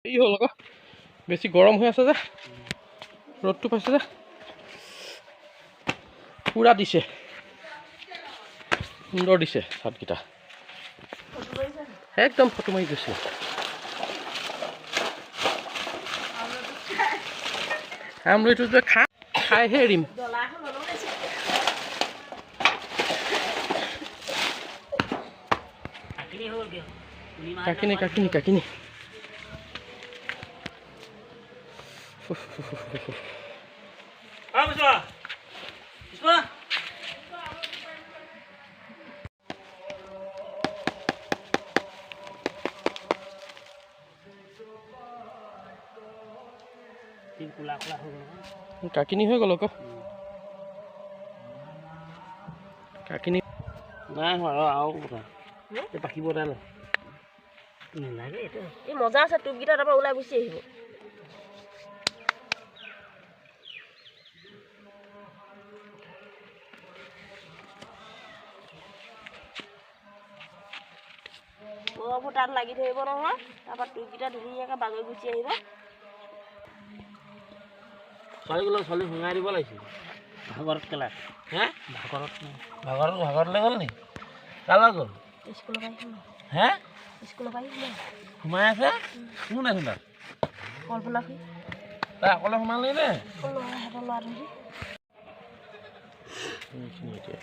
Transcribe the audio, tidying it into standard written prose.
এই হ'ল আকৌ বেছি গৰম হৈ আছে যে, ৰ'দটো পাইছে যে, পূৰা দিছে, সুন্দৰ দিছে চাটকেইটা, একদম ফটো মাৰি গৈছে। আমলৰিটো যে খা, খাইহে এৰিম। কাকিনি কাকিনি কাকিনি। কাকিনি হৈ গ'ল আকৌ, কাকিনি নাই হোৱা আৰু কথা পাকিব তাই নালাগে। এই মজা আছে, টোপকেইটা তাৰপৰা ওলাই গুচি আহিব। পৰবোৰ তাত লাগি ধৰিব নহয়, তাৰপৰা টোপকেইটা ধুনীয়াকৈ বাগৰি গুচি আহিব। ছোৱালী গ'লে ছোৱালী সোমাই দিব লাগিছিল ভাগৰত কেলা। হে ভাগৰত ভাগৰত ভাগৰলৈ গ'ল নি? কাৰ লগত গ'ল? স্কুলৰ পৰা আহিছিল। হে স্কুলৰ পৰা আহিছিল। সোমাই আছে? কোন আছে তাত? কল্পনা খুৰী। তাই অকলে সোমালি নে? ল'ৰা, সিহঁতৰ ল'ৰাটো। এতিয়া